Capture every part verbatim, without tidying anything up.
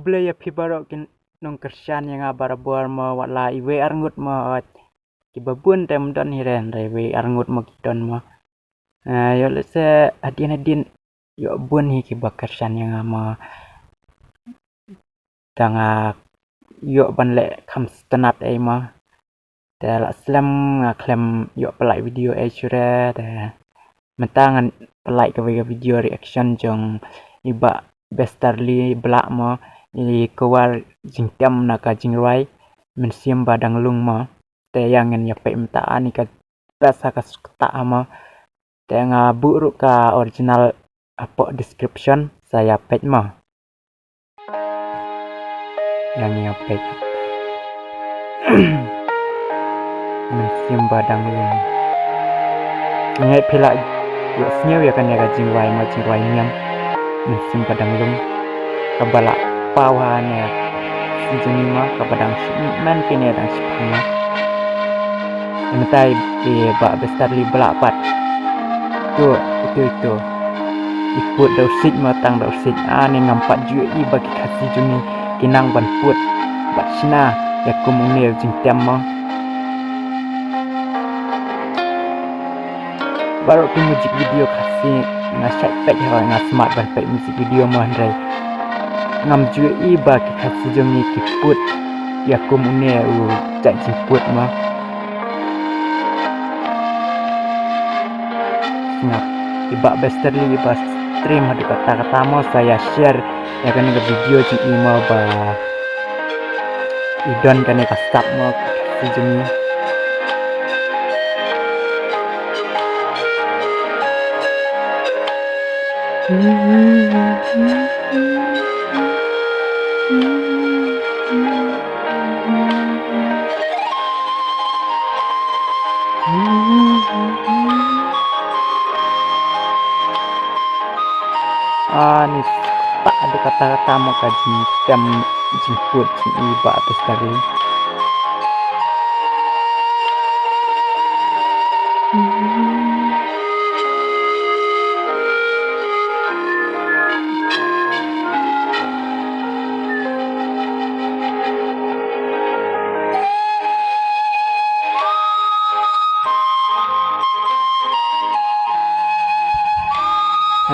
Khublei ïa phi baroh ki nongkyrshan ïa nga barabor mo, wat la iwei arngut mo, ot. Kiba bun te ym don hi re, hynrei iwei arngut mo ki don mo. Eh, ïoh lehse hadien hadien ïoh bun hi kiba kyrshan ïa nga mo. Tang nga ïoh ban leh kham sngewtynnat ei mo. Te la slem nga khlem ïoh pynlait video ei shuh re, te mynta ngan pynlait kawei ka video reaction jong i Bah Besterly Blah mo, i cover jingtem na ka jingrwai Mynsiem Ba Dang Lung mo. Te ïa ngin ïa peit mynta ani ka best ha ka sngewtynnat mo. Te nga buh ruh ka original hapoh description, sa ïa peit mo. Ïa ngi ïa peit. Mynsiem Ba Dang Lung. Nga ngeit phi la ïohsngew ïa kane ka jingrwai mo, jingrwai niam Mynsiem Ba Dang Lung. Kaba la paw ha ne season ni mo, kaba dang shi men kine dang shi pang mo. Mynta i Bah Besterly Blah pat. To, ito, ito. I put da u sik mo, tang da u sik. Ani ngam pat ju i ba ki Khasi jong ngi ki nang ban put bad shna ïa kum une u jingtem mo. Baroh ki music video Khasi nga shait peit, hooid nga smat ban peit music video mo, hynrei ngam ju i ba ki Khasi jong ngi ki put ïa kum une u jait jingput mo. Sngap, i Bah Besterly i ba stream haduh katta katta mo, sa ïa share ïa kane ka video jong i mo ba i don kane ka sap mo, ka Khasi jong i. Ani sngewtynnat haduh katta katta mo ka jingtem jingput jong i Bah Besterly.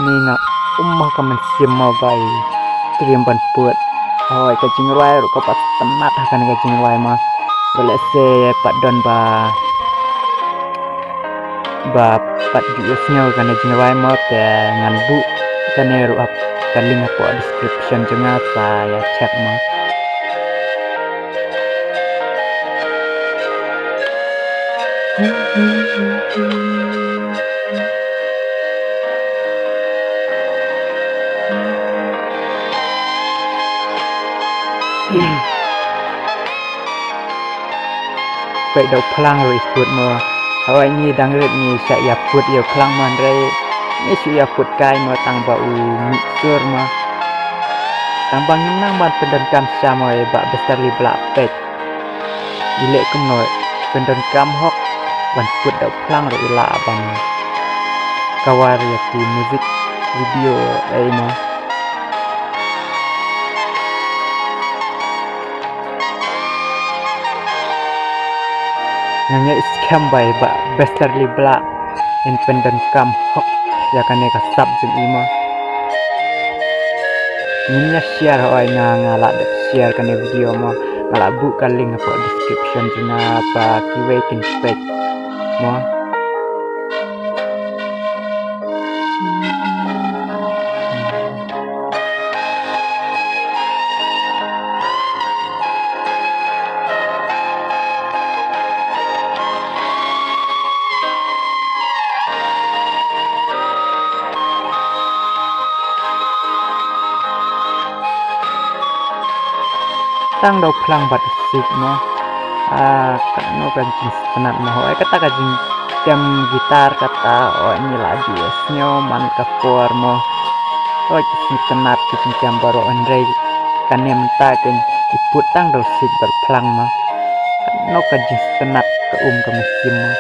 Ani nga um ha ka mynsiem mo ba i triem ban put. Hooid ka jingrwai ruh ka pat sngewtynnat ha kane ka jingrwai mo. Ba lehse pat don ba ba pat ju ïohsngew kane jingrwai mo, te ngan buh kane ruh ha ka link hapoh description jong nga, sa ïa check mo. Peit da u phlang ruh i put mo. Hooid ngi dang rit ngi shah ïa put ïa u phlang mo, hynrei ngi shu ïa put kai mo tang ba u mih sur mo. Tang ba ngim nang ban pyndonkam sha mo, i Bah Besterly Blah, peit. I leh kumno, pyndonkam hok ban put da u phlang ruh i lah ban cover ïa ki music video ei mo. Nga ngeit skhem ba i Bah Besterly Blah in pyndonkam hok ïa kane ka sap jong i mo. Ngin ïa share, hooid nga, nga la dep share kane video mo. Nga la buh ka link hapoh description jong nga ba kiwei kin peit mo. Tang da u phlang bad u sik mo. Ah, kano ka jingsngewtynnat mo. Hooid kata ka jingtem guitar kata, oh, ngi la ju ïohsngew man ka por mo. Hooid ki sngewtynnat ki jingtem baroh, hynrei kane mynta kein i put tang da u sik bad u phlang mo. Kano ka jingsngewtynnat ka um ka mynsiem mo.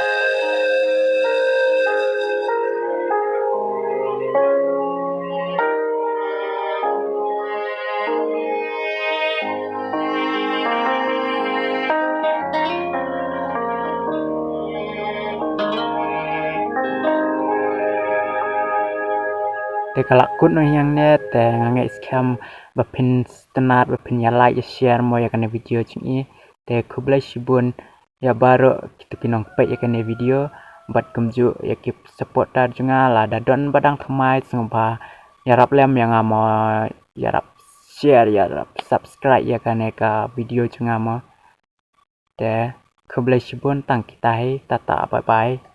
Te ka la kut noh hangne, te nga ngeit skhem ba phin sngewtynnat, ba phin ïa like, ïa share mo ïa kane video jong i. Te khublei shibun ïa baroh kito ki nongpeit ïa kane video, bad kumjuh ïa ki supporter jong nga, lada don ba dang thymmai sngewbha ïarap lem ïa nga mo, ïarap share, ïarap subscribe ïa kane ka video jong nga mo. Te khublei shibun, tang kita hi, tata, bye bye.